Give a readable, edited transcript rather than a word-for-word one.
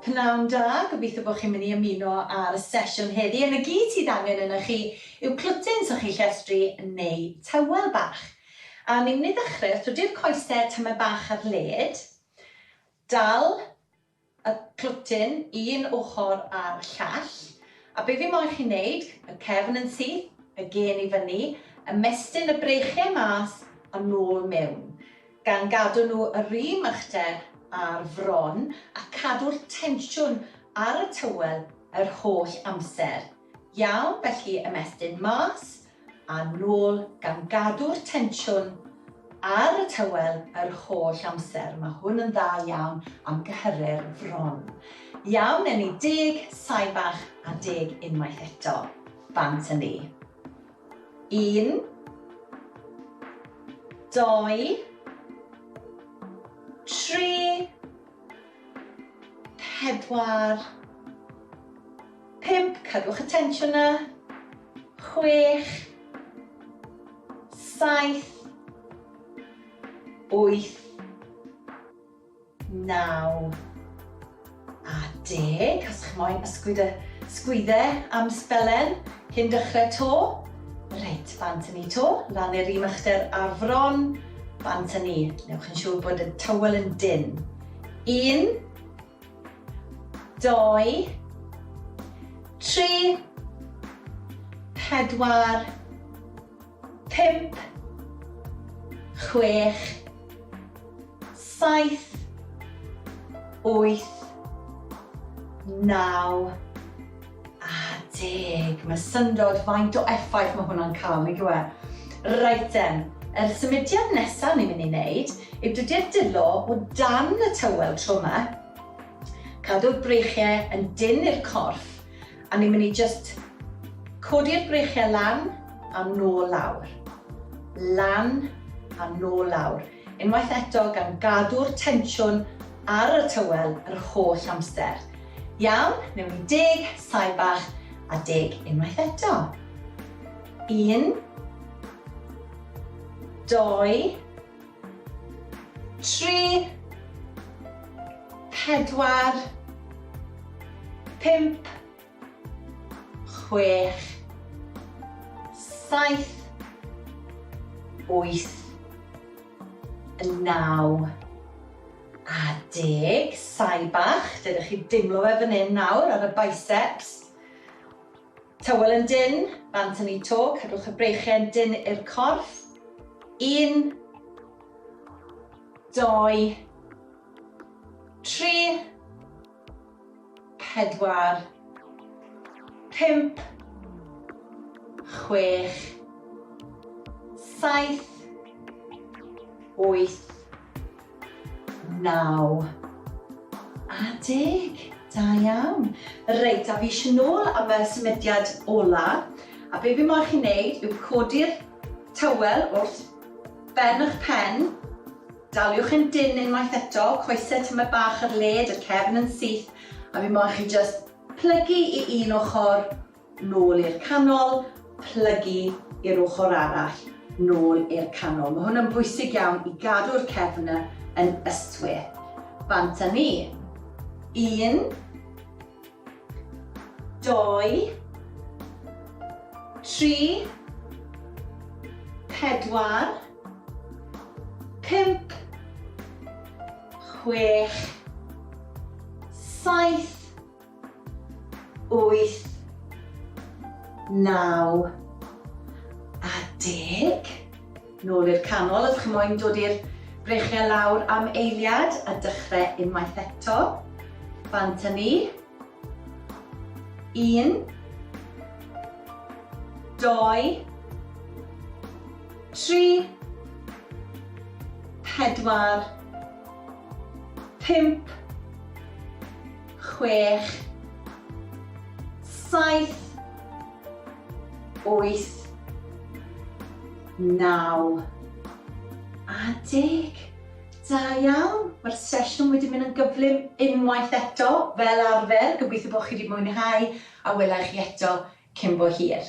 Pnawn da, gobeithio bod chi'n mynd i ymuno ar y sesiwn heddi. Yn y gyd sydd angen yna chi yw clwtyn so chi llestri neu tywel bach. A ni'n mynd i ddechrau wrth dodi'r coesau tymed bach ar led, dal y clwtyn un ochr a'r llall, a be fi moyn chi wneud, y cefn yn syth, y gên i fyny, ymestyn y breichiau mas a nôl mewn, gan gadw nhw yr un uchder â'r fron a cadw'r tensiwn ar y tywel yr holl amser. Iawn, felly ymestyn mas a nôl gan gadw'r tensiwn ar y tywel yr holl amser. Mae hwn yn dda iawn am gyhyrau'r fron. Iawn, newn ni deg saib bach a deg unwaith eto. Bant â ni. Un, dou, tri, pedwar, pump, cadwch y tensiwn 'na, chwech, saith, wyth, 9 a 10. Os chi moyn ysgwyd y sgwydde am sbelen cyn dechrau to. Reit, bant yn ni to. Lan i'r un uchder a'r fron. Bant yn ni. Newch yn siŵr bod y tywel yn dyn. 1, 2, 3, 4, 5, 6, 7, 8, 9 a 10. Mae syndod faint o effaith mae hwnna'n cael, nag yw e? Reit den, yr symudiad nesaf ni'n mynd i wneud yw dydi'r dwylo o dan y tywel tro yma. Cadw'r breichiau yn dynn i'r corff A ni'n mynd i jyst codi'r breichiau lan a nôl lawr. Lan a nôl lawr. Unwaith eto gan gadw'r tensiwn ar y tywel yr holl amser. Iawn, newn ni deg, saib bach a deg unwaith eto. Un, dou, 3, 4, 5, 6, 7, 8, 9 a 10. Saib bach, dylech chi deimlo fe fan hyn nawr ar y biceps. Tywel yn dynn, bant yn ei to, cadwch y breichiau'n dynn i'r corff. Un, dou, tri, pedwar, pump, chwech, saith, wyth, 9 a deg. Da iawn. Reit, a fi eisiau nôl am y symudiad ola. A be fi moyn chi wneud yw codi'r tywel wrth ben eich pen. Daliwch yn dynn unwaith eto, coesau tymed bach ar led, y cefn yn syth, a fi moyn chi just plygu i un ochr, nôl i'r canol, plygu i'r ochr arall, nôl i'r canol. Mae hwn yn bwysig iawn i gadw'r cefn yn ystwyth. Bant â ni. Un, dou, tri, pedwar, pump, chwech, saith, 8, 9 a 10. Nôl i'r canol, os chi moyn dod i'r breichiau lawr am eiliad a dechrau unwaith eto. Bant â ni. 1, 2, 3, 4, 5, 6, 7, 8, 9 a 10. Da iawn, mae'r sesiwn wedi mynd yn gyflym unwaith eto, fel arfer. Gobeithio bod chi wedi mwynhau a wela i chi eto cyn bo hir.